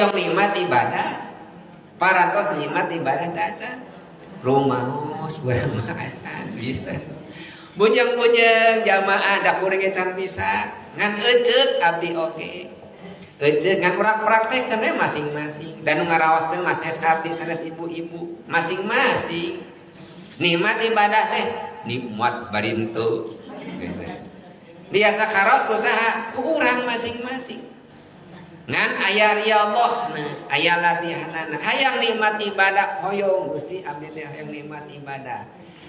Hoyong nikmat ibadah, parantos nikmat ibadah teh acan. Rumaos urang mah acan bisa. Bujeng-bujeng jamaah da kuring can bisa, ngan eceuk abdi oge. Eceuk ngan urang praktekkeun we masing-masing. Dan nu ngaraos teh mas es abdi sanes ibu-ibu, masing-masing. Nikmat ibadah teh nikmat bari henteu. Biasa karaos ku saha? Ku urang masing-masing. Ngan aya riyadhahna, aya latihanana. Hayang nikmat ibadah, hoyong Gusti abdi teh hayang nikmat ibadah.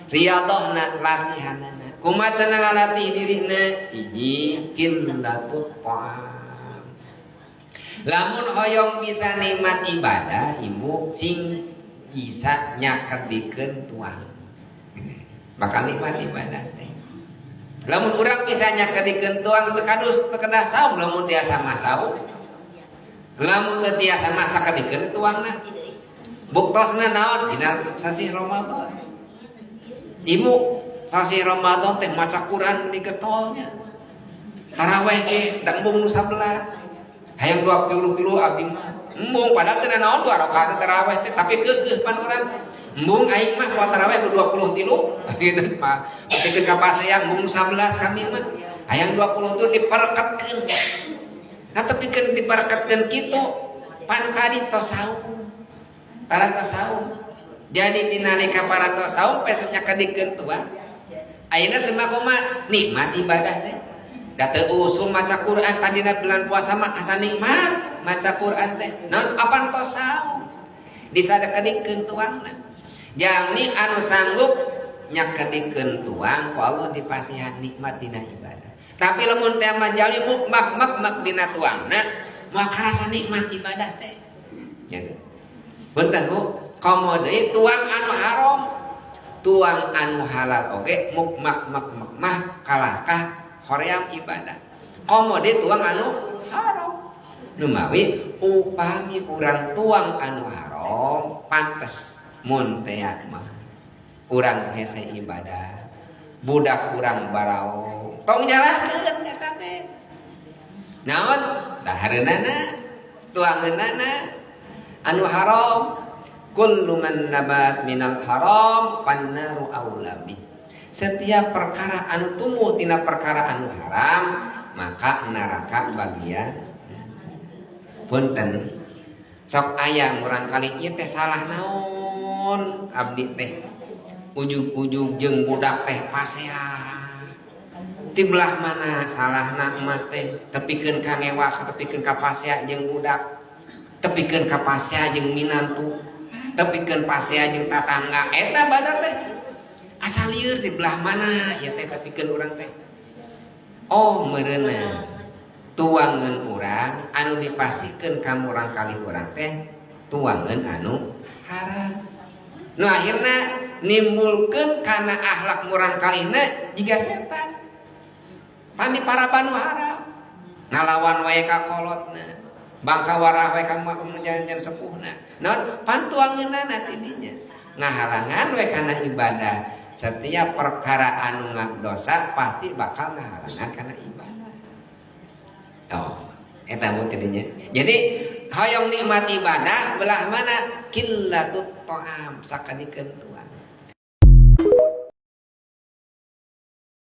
Riyadhahna, latihanana. Kumaha cenah ngalatih dirina? Hiji, qillatut ta'am. Lamun hoyong bisa nikmat ibadah, ibu sing bisa nyakedikeun tuang. Bakal nikmat ibadah teh. Lamun urang bisa nyakedikeun tuang teu kadus teu kedah saum, lamun tiasa mah saum. Lamun teu tiasa mah sakedikeun tuangna. Buktosna naon dina sasih Ramadan. Ibu sasih Ramadan teh maca Quran di getolnya. Taraweh ge da embung nu 11. Hayang 23 abdi mah. Embung padahal teu naon 2 rakaat taraweh teh, tapi keukeuh pan urang. Embung aing mah poe taraweh nu 23 gitu Pak. Pikeun ka pasea embung nu 11 kami mah. Hayang 20 tuh dipereketkeun. Nah, tapi kan dipereketkeun kitu pan tadi tos saum. Parantos saum. Jadi dinalika parantos saum pesnya kedikeun tuang. Ayeuna sembako mah nikmat ibadah teh. Da teu usum maca Quran, tadina bulan puasa mah asa nikmat maca Quran teh. Naon apan tos saum. Disadekedikeun tuangna. Jami anu sanggup nyakedikeun tuang ku Allah dipasihan nikmat dina ibadah. Tapi lamun teh manjali muk mak mak mak dina tuangna, moal karasa nikmat ibadah teh. Gitu. Punten Bu, komo deui tuang anu haram, tuang anu halal oge muk mak mak mak mah kalahkah hoream ibadah. Komo deui tuang anu haram. Numawi upami urang tuang anu haram pantes mun tea mah urang hese ibadah, budak urang barao tong nyalahkeun eta teh naon dahareunana tuangeunana anu haram. Kullu man nabat minal haram pannaru aula bih. Setiap perkara anu tumbuh tina perkara anu haram maka neraka bagian. Punten, sok aya murangkali ieu teh salah naon abdi teh ujug-ujug jeung budak teh pasea, ti belah mana salahna emak teh tepikeun ka ngewak, tepikeun ka pasea jeung budak, tepikeun ka pasea jeung minantu, tepikeun pasea jeung tatangga. Eta badak teh asa lieur, di belah mana ya teh tepikeun urang teh? Oh, meureunna tuangeun urang anu dipasikeun ka murangkalih urang teh tuangeun anu haram, nu akhirna nimbulkeun kana akhlak murangkalihna jiga setan. Pan di paraban nu haram, ngalawan wae ka kolotna, bangka warah wae ka jalan-jalan sepuhna. Naon pan tuangeunana tidinya ngahalangan we kana ibadah. Setiap perkara anu dosa pasti bakal ngahalangan kana ibadah. Oh, eta mu tidinya. Jadi hoyong nikmat ibadah belah mana? Qillatut ta'am, sakadikeun tuang.